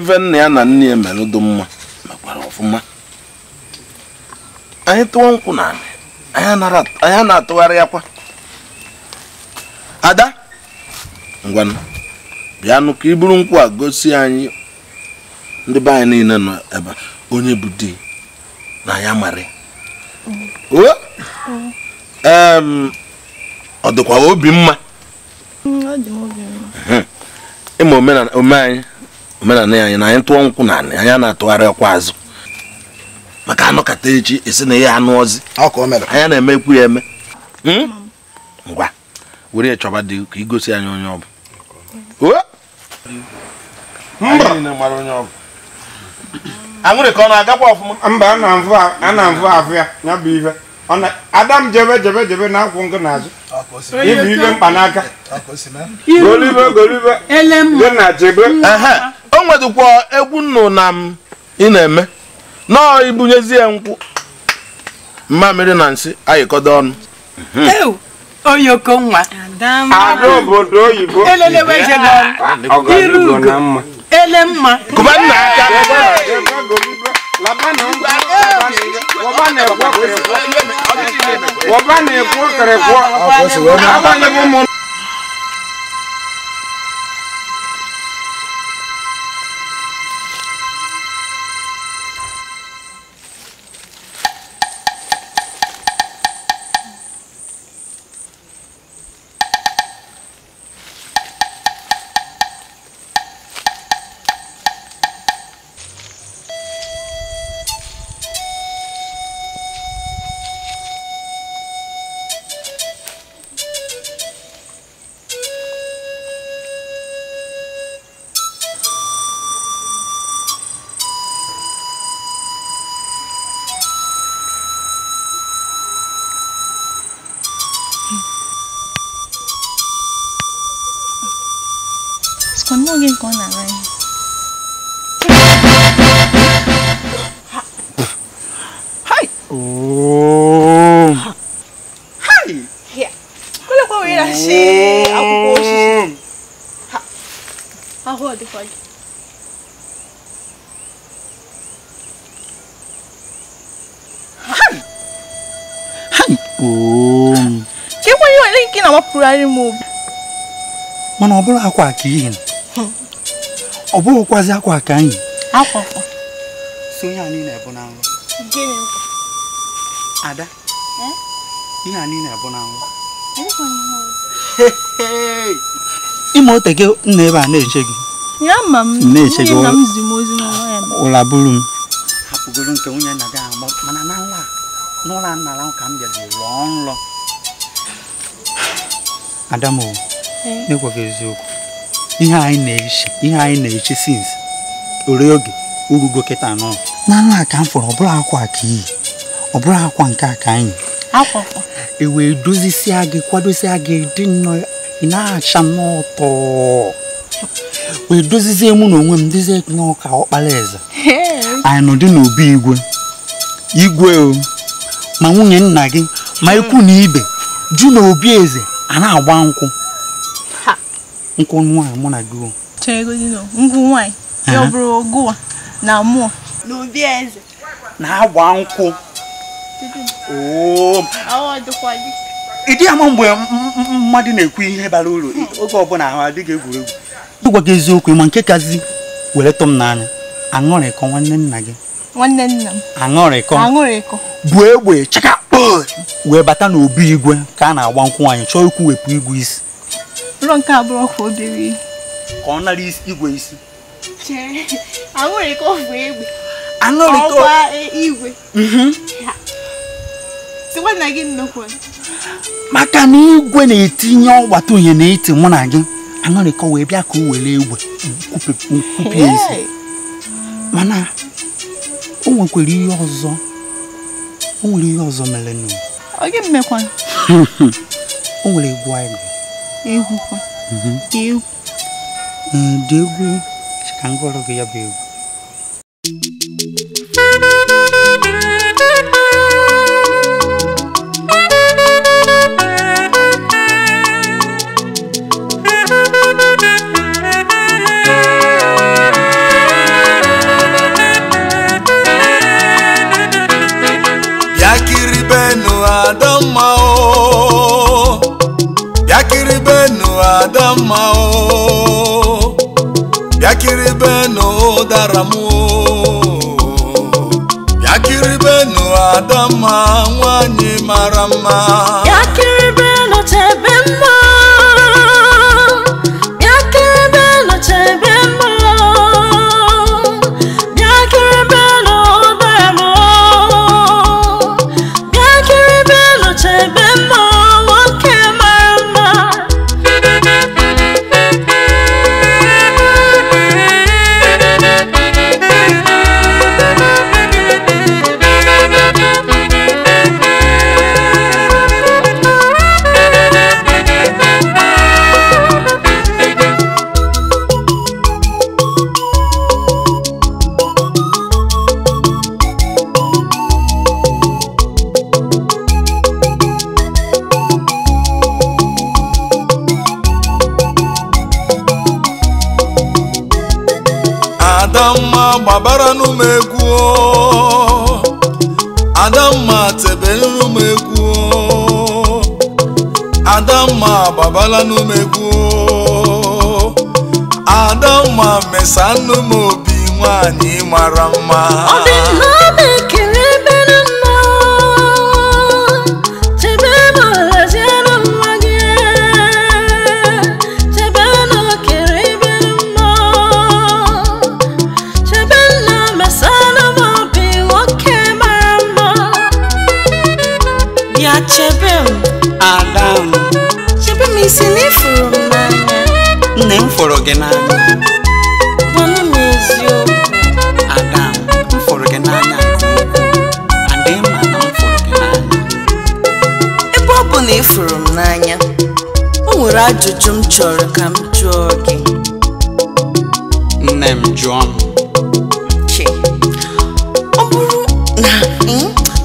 Ife nna ya na nne ya mere dị mma mekwara ọfụma. Anyị tụọ nkwụ na anị, anyị na-atụgharị ya kwa. Ada, ngwanụ, bịanụ ka i buru nkwụ a gosi anyị ndị be anyị niile nọ ebe onye bụ di na ya mara. Ọ dịkwa obi mma. Ịma omenala anyị omenala anyị na anyị tụọ nkwụ na anị, anyị na-atụgharị ọkwa azụ. Maka anọkata echi esi na ihe anụ ọzi. Anyị na-emekwu ya eme. Ngwa, were chọba dị ka igosi anyị onye ọ bụ. Aṅụrị ka ọ na-agakwa ọfụma. Mba, a na-amfụ afụ ya, ya bụ ife. Adam jebe jebe jebe na-akwụ nkụ n'azụ. Ibu ibe mkpanaka. Golibe golibe. Gị na jebe. O nwedịkwa egwu nnụ na m ị na-eme. Nọọ ibunyezie nkwụ. Mmamịrị na nsị ayịkọdo ọnụ. Oyoko nwa. Ada obodo oyibo. Ọganihu na mma. Ele mma. Kụba nna aka. Mana ọ bụrụ akwa ka ihe ọ bụrụkwazi akwa ka anyị akwa si onye anyị na-ebu na nrọ. Ada, ihe anyị na-ebu na nrọ. Ime ote gị nna ebe a na-eche gị. Na-eche gị ụla buru m hapụgoro nke nwunye nna gị ahụ, mana na nla n'ụlọ nnara ka m bịaziri rọọ nrọ. Adamo, n'ịgwa gị eziokwu, ihe anyị na-eche since ore oge urugo kịta nọ na nla ka m fọrọ. Ọ bụrụ akwa ka iyi, ọ bụrụ akwa nke a ka anyị e wee dozisia gị, kwadosia gị dị nnọọ, ị na-acha nnọọ wee dozizie mụ na onwe m dozie nnọọ ka ọkpara eze. Anyị nọdị n'obi igwe igwe o, ma nwunye nna gị ma ikwu na ibe ju n'obi eze a na-agba nkwụ nkwụ nwaanyị mụ na gị o. Nkwụ nwaanyị ya bụrụ ogụwa na mụọ n'obi eze na-agba nkwụ. Ịdị ama mgbe mmadụ na-ekwu ihe bara uru oge ọbụla ahụ adịghị egwuregwu. Ịgwa gị eziokwu, ma nke kazi were tụ m n'anya, aṅụrịkọ nwanne nna gị. Nwanne nna m. Aṅụrịkọ. Aṅụrịkọ. Bụ egbe chaka wee bata n'obi igwe ka a na-agba nkwụ nwaanyị chọọ ikwuwepụ igwe isi. Ụlọ nke abụrụ ka obere. Ka ọ nara igwe isi. Chee, aṅụrịkọ bụ egbe. Aṅụrịkọ. Ọkwa igwe. Sịkwa na gị nnukwu. Maka na igwe na-etinye ọgbata uhie na-eti mụ na gị, aṅụrịkọ wee bịa ka o were egbe kwupie isi. Mana o nwekwara ihe ọzọ. O nwere ihe ọzọ mere nụ. Ọ gị mmekwa? O nwere egwu anyị gụrụ. Egwu kwa? Egwu? Dị egwu ka m gụọrọ gị ya bụ egwu. Adamma o, bịakiribenu Adamma o, bịakiribenu ụdara m o, bịakiribenu Adamma nwanyị mara mma. Bịakiribenu chebe mma, bịakiribenu chebe mma, bịakiribenu ụdara m o, bịakiribenu chebe mma, nwoke mara mma. Adamma gbabara nụ m egwu o, Adamma tebelu m egwu o, Adamma gbabala nụ m egwu o, Adamma mesanụ m obi nwanyị mara mma. Ọ dị mma m ekele ebere mma, chebe m haziere nwa gị, chebe na okere ebere mma, chebe na mesana m obi nwoke mara mma. Bịa chebe m, Ada m, chebe m isi na ifuru m n'anya, nne m fụrụ gị n'anya. gwanụ m eziokwu. Ada m, m fụrụ gị n'anya nke ukwuu. And ị ma na m fụrụ gị n'anya. Ebe ọ bụ na ị fụrụ m n'anya, o nwere ajụjụ m chọrọ ka m jụọ gị. Nne m jụọ m. Che, ọ bụrụ na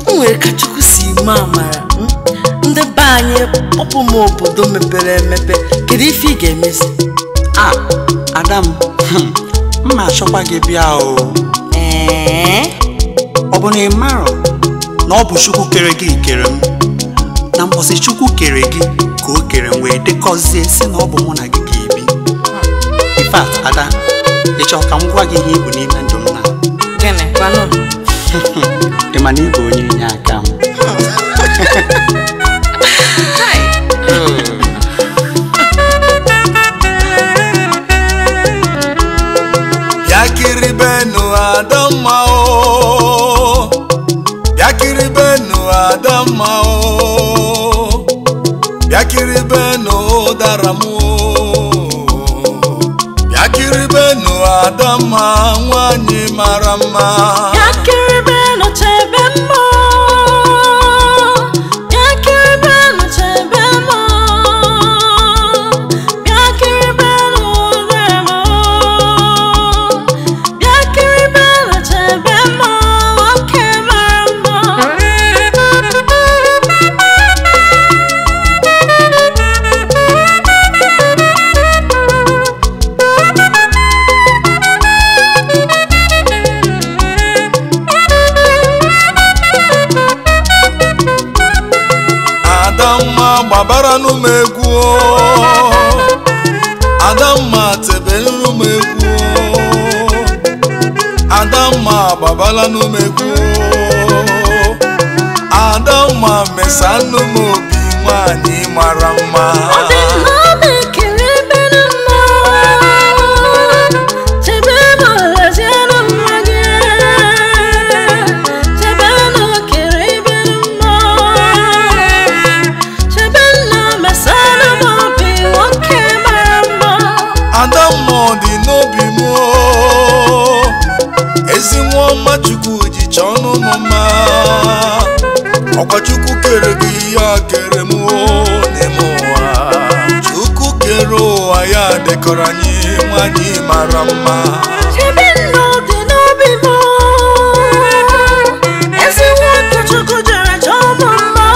o nwere ka Chukwu si mee amara, ndị be anyị kpọpụ m obodo mepere emepe, kedu ife ị ga-emezi? Ah, Ada m, m ma achọkwa gị bịa o. Ee? Ọ bụ na ị marọ na ọ bụ Chukwu kere gị kere m, na mbọsị Chukwu kere gị ka o kere m wee dịkọzie si na ọ bụ mụ na gị ga-ebi. In fact, Ada, ị chọrọ ka m gwa gị ihe ị bụ n'ime ndụ m na? Gịnị? Gwanụ m. Ị ma na ị bụ onye inye aka m. Bịakiribenu Adamma o, bịakiribenu Adamma o, bịakiribenu ụdara m o, bịakiribenu Adamma nwanyị mara mma. Bịakiribenu chebe mma, bịakiribenu chebe mma, bịakiribenu ụdara m o, bịakiribenu chebe mma, nwoke mara mma. Adamma gbabara nụ m egwu o, Adamma tebelu m egwu o, Adamma gbabala nụ m egwu o, Adamma mesanụ m obi nwanyị mara mma. Ọ dị mma m ekele ebere mma, chebe m haziere nwa gị, chebe na okere ebere mma, chebe na mesara m obi nwoke mara mma. Adamma ọ dị n'obi m o, ezi nwa ọma Chukwu ji chọọ ọnụ m mma. Ọkwa Chukwu kere gị ya kere m o n'ime ụwa. Chukwu kere ụwa ya dekọrọ anyị nwanyị mara mma. Chebe nna ọ dị n'obi m, ezi nwoke Chukwu jere chọọ m mma.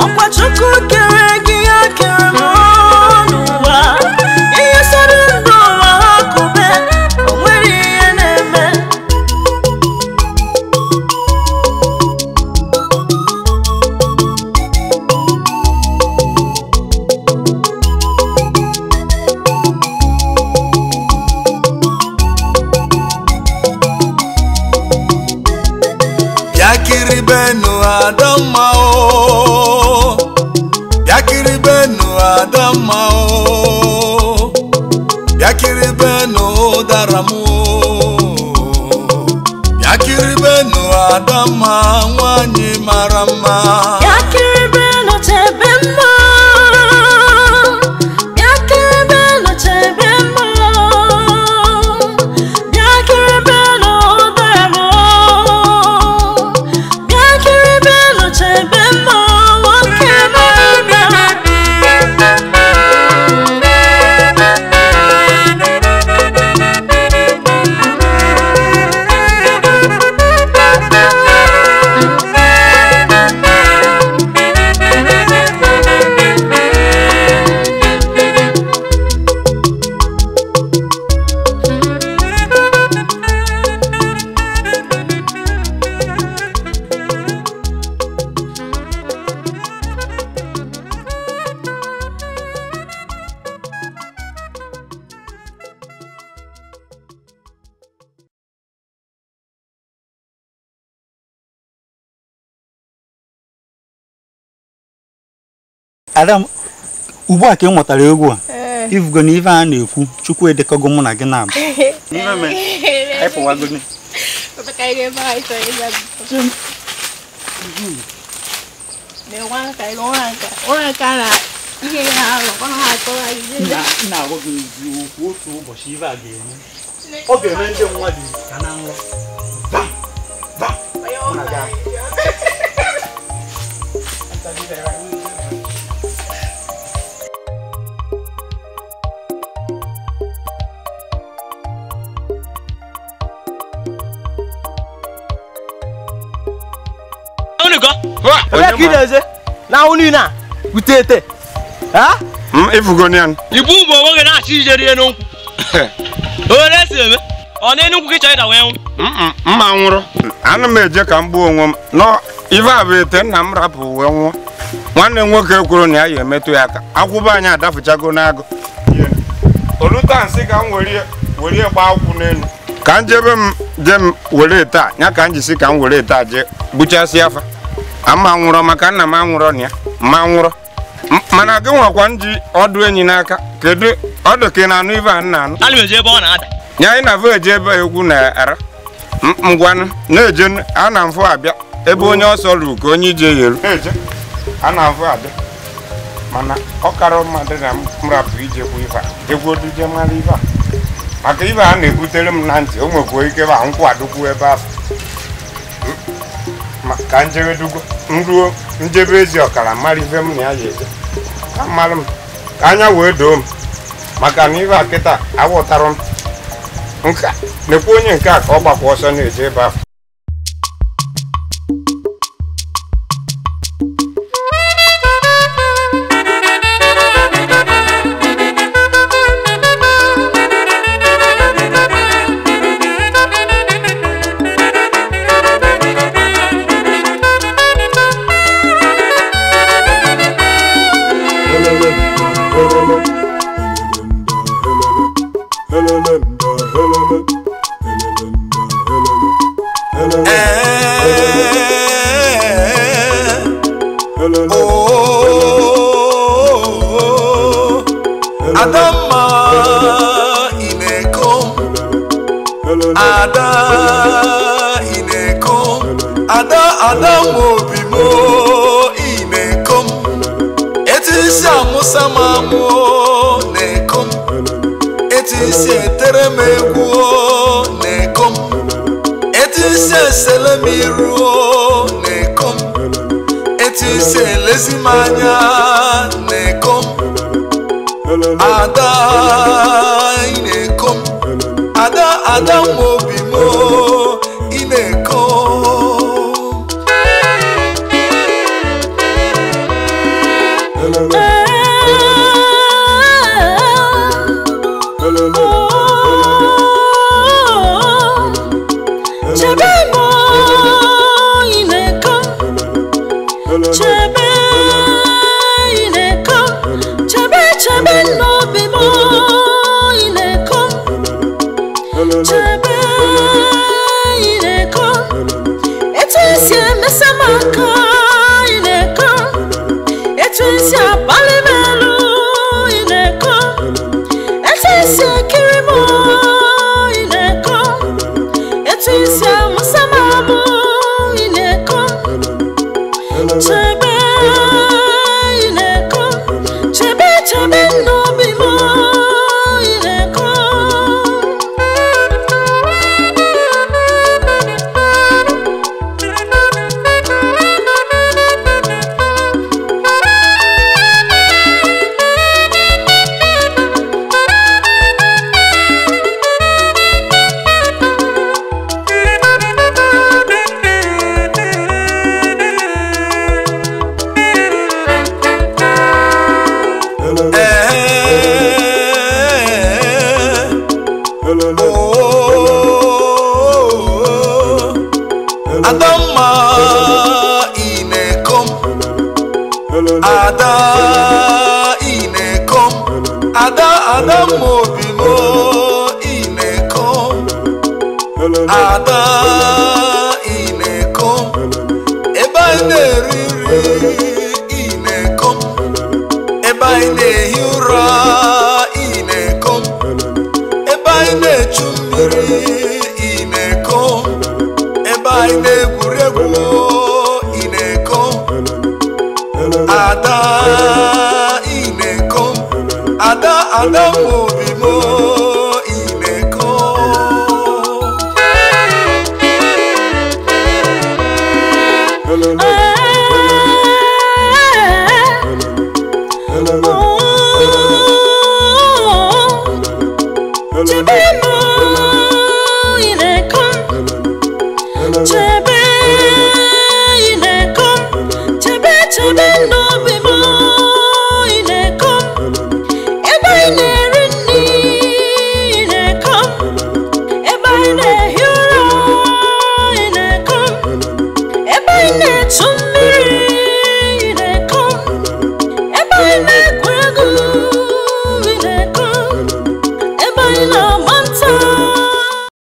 Ọkwa Chukwu kere gị ya kere m n'ụwa. Ihe sọrọ ndụ ụwa ha kube, o nwere ihe na-eme. Bịakiribenu Adamma o, bịakiribenu Adamma o, bịakiribenu ụdara m o, bịakiribenu Adamma nwanyị mara mma. Bịakiribenu chebe mma, bịakiribenu chebe mma, bịakiribenu ụdara m o, bịakiribenu chebe mma, nwoke mara mma. Adam, ugbu a ka ị nwetara egwu a, ifugo na ife a na-ekwu Chukwu edekọgo mụ na gị na-abụ. Na-agwa gị eziokwu, otu ụbọchị ife a ga-eme, ọ ga-eme ndị mmadụ ka na nrọ. Na ha? Ifugonian. Ibu bụ onwe gị na-achị ije rie n'ụkwụ. Onye si eme? Ọ na-enu nkwụ gị chọrọ ịda wee nwụ? Mma nwụrụ. Ana m eje ka m gbuo onwe m. Nọ ife a bụ ete nna m rapụ wee nwụọ. Nwanne m nwoke kwuru na ya ya emetụ ya aka. Akwụba anyị adafụchago n'agụ. Oluta nsị ka m were gbaa akwụ n'elu. Ka m jebe m je m were ete a, ya ka m jisi ka m were ete a jee gbuchasị afa. Ama nwụrọ maka nna m anwụrọ na ya, mma nwụrọ. Mana gị nwakwa nji ọdụ enyi n'aka, kedu ọdụ ka ị na-anụ ife a nna anụ? Ana m eje ebe ọ na-ada. Nya anyị na-afụ eje ebe egwu na-ara. Ngwanụ na-eje a na mfụ abịa ebe onye ọsọ ruru ka onye ije ya eru. Na-eje a na mfụ abịa. Mana ọ kara mmadụ na m rapụ ijekwu ife a, jekwodu je mara ife a. Maka ife a na-ebutere m na ntị, o nwekwuo ike ba nkwụ adụkwu ebe ahụ. Ka njebe dugo nruo njebe ezi ọkara mara ife m na ya eje ka mara m ka anya wee doo m maka na ife a kịta aghọtara m nka nekwa onye nke a ka ọ gbakwa ọsọ na-eje ebe ahụ. Adamma ineko, Ada ineko, Ada Ada obi mo ineko, etu isi amụsa m amụ neko, etu isi etere m egwu neko, etu isi esele m iru neko, etu isi elezi m anya neko. Ada ineko, Ada Ada obi mo ineko. Chebe mo ineko, chebe ineko, chebe chebe n'obi mo ineko, chebe ineko, etu esi emesa m aka ị na-eko etu isi akpali m elu ị na-eko etu isi ekiri m ị na-eko etu isi amụsa m amụ ị na-eko chebe ị na-eko chebe chebe n'obi m ị na-eko. Adamma ị na-eko m, Ada ị na-eko m, Ada Adamma obi m ị na-eko m, Ada ị na-eko m, ebe anyị na-eri nri ị na-eko m, ebe anyị na-ehi ụra ị na-eko m, ebe anyị na-echu mmiri ị na-eko m, ebe anyị na-egwuregwu ị na-eko m, Ada ị na-eko m, Ada Ada m obi m ị na-eko m. Chebe m ị na-eko m, chebe ị na-eko m, chebe chebe n'obi.